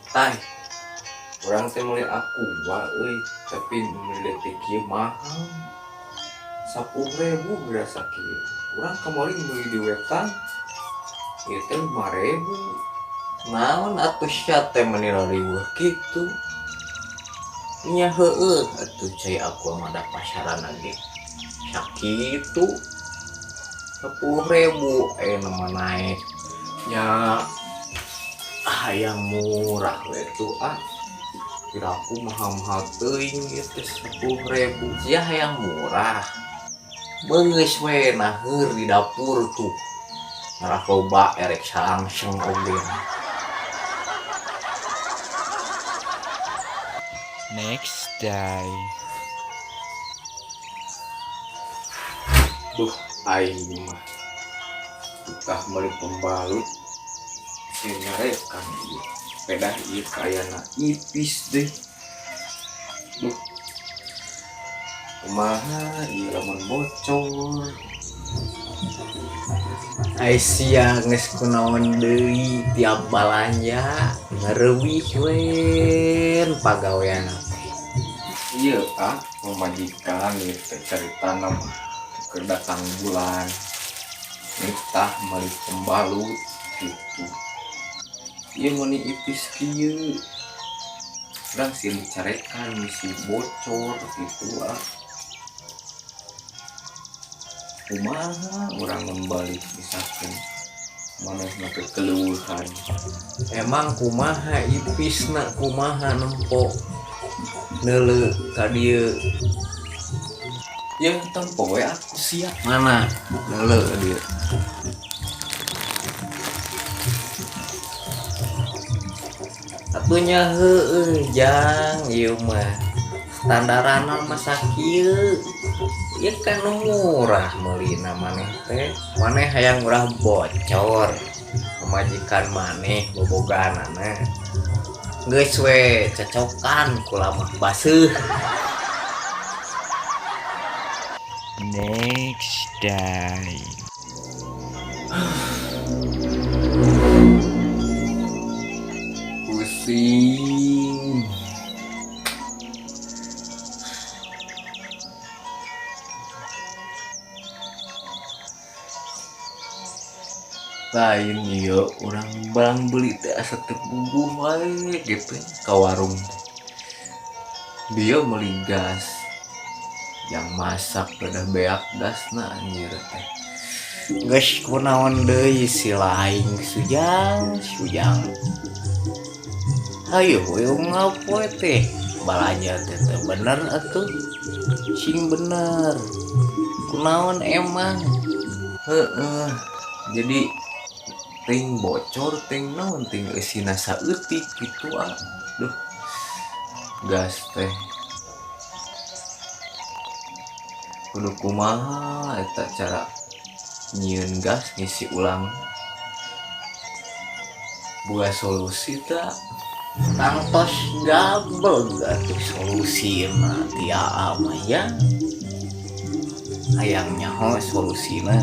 Tay, urang teh meuli Aqua euy, tapi meuli detik kieu mahal. 10.000 berasa kieu. Urang kamari meuli di wetan ieu teh 5.000. Naon atuh sia teh meuni riweuh kitu? Nya heueuh atuh cai Aqua mah da pasaran ge sakitu 10.000 ayeuna mah naik. Nya hayang murah we tuh ah. Kira aku mahal-mahal teuing ieu teh 10.000. Sia hayang murah, beungeus we naheur di dapur tuh ngarah loba erek salangseng oge. Next day. Duh, aing mah tukah meuli pembalut sieun nyarekan ieu. Pedah ieu kayana ipis deh. Duh, kumaha ieu lamun bocor. Ai sia geus kunaon deui tiap balanja ngareuwih we pagawean teh. Ieu ah pamajikan ieu teh caritana mah keur datang bulan nitah meuli pembalut gitu. Ieu meuni ipis kieu. Urang sieun dicarekan bisi bocor gitu ah. Kumaha urang mun balik misalkan manehna kekeleueuhan. Emang kumaha ipisna, kumaha nempo neuleu ka dieu? Yeuh tempo we aku sia. Mana neuleu ka dieu? Atuh nya heueuh jang ieu mah standarana mah sakieu. Ieu kan nu murah meulina maneh teh. Maneh hayang murah bocor pamajikan maneh bobogaanana. Geus we cocokan kula mah baseuh. Next day. Pusing. Lain ieu urang barang beli teh asa teu puguh wae gitu ka warung teh. Dia meuli gas yang masak udah beak gasna anjir teh. Geus kunaon deui si laing sujang sujang. Hayu we ngapoe teh balanja teh teu bener atuh. Sing bener. Kunaon emang? Heeh. Jadi ting bocor ting naon ting eusina saeutik kitu ah. Duh. Gas teh. Kudu kumaha eta cara nyieun gas ngisi ulang. Boga solusi tah? Tangtos gableg atuh solusina ti aa mah ya. Hayang nyaho solusina.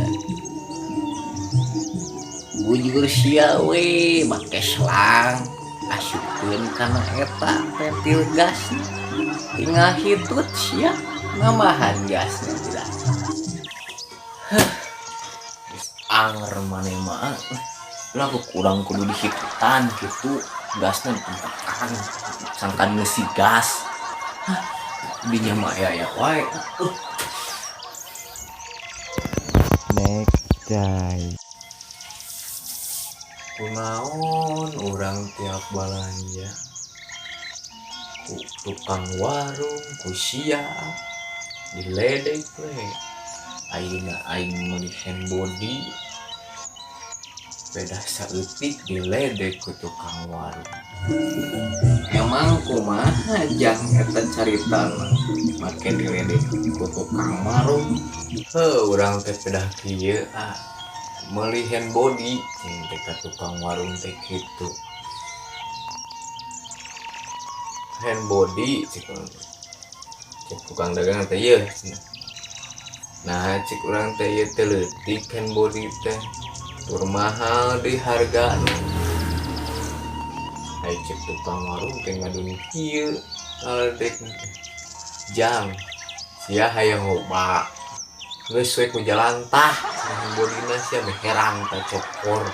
Bujur sia we make selang asupkeun kana eta pentil gasna. Tinggal hitut sia nambahan gasna tidak. Heh. Geus anger maneh mah. Lah kurang kudu dihitutan kitu gasna ditempakan sangkan ngeusi gas. Hah, dinya mah aya-aya wae. Next day. Kunaon urang tiap balanja ku tukang warung ku sia diledek we. Ayeuna aing meuli hand body pedah saeutik diledek ku tukang warung. Emang kumaha jang eta caritana make diledek ku tukang warung? Heuh, urang teh pedah kieu ah meuli hand body cing teh ka tukang warung teh kitu. Hand body cik urang teh. Cik tukang dagang teh ieu cenah. Nah cik urang teh ieu teh leutik hand body teh. Tur mahal di hargana. Ai cek tukang warung teh ngadon kieu ngaledek teh. Jang, sia hayang loba. Geus we ku jalan tah, cenah bodina sia meh herang tah cokor.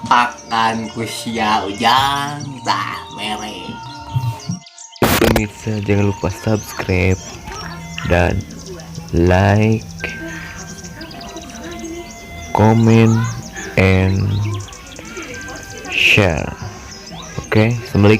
Pakan ku sia, Ujang, tah mere. Pemirsa, jangan lupa subscribe dan like, comment, and share. Oke, assalamualaikum.